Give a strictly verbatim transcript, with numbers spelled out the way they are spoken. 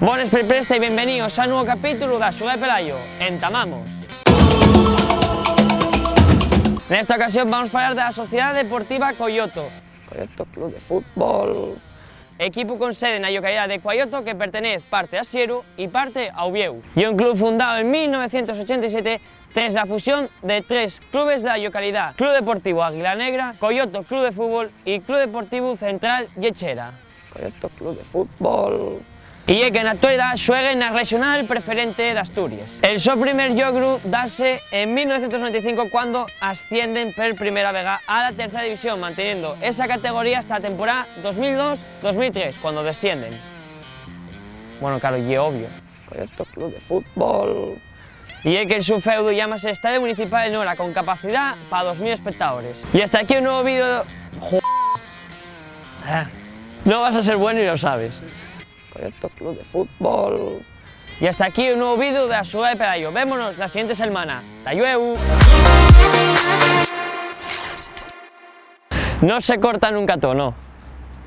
Bones, perpreste y bienveníos a un nuevo capítulo da Xugá de Pelayo. Entamamos. Nesta ocasión vamos a falar da Sociedad Deportiva Coyoto. Coyoto Club de Fútbol. Equipu con sede na llocalidá de Cuayoto, que pertenez parte a Sieru y parte a Uviéu. Ye un club fundao en mil novecientos ochenta y siete tres la fusión de tres clubes de la llocalidá: Club Deportivo Águila Negra, Coyoto Club de Fútbol y Club Deportivo Central Llechera. Coyoto Club de Fútbol. Y ye que na actualidá xuegue na Rexonal Preferente d'Asturies. El so primer llogru dase en mil novecientos noventa y cinco, cuando ascienden per primera vega a la tercera división, manteniendo esa categoría hasta la temporada dos mil dos dos mil tres, cuando descienden. Bueno, claro, ye obvio. Coyoto Club de Fútbol. Y ye que el so feudu llámase Estadio Municipal del Nora, con capacidá pa dos mil espectadores. Y hasta aquí un nuevo vídeo. Jo-, ah. No vas a ser bueno y lo sabes. Coyoto Club de Fútbol. Y hasta aquí un nuevo vídeo de la Xugá de Pelayo. Vémonos la siguiente selmana. ¡Ta llueu! No se corta nunca to, no.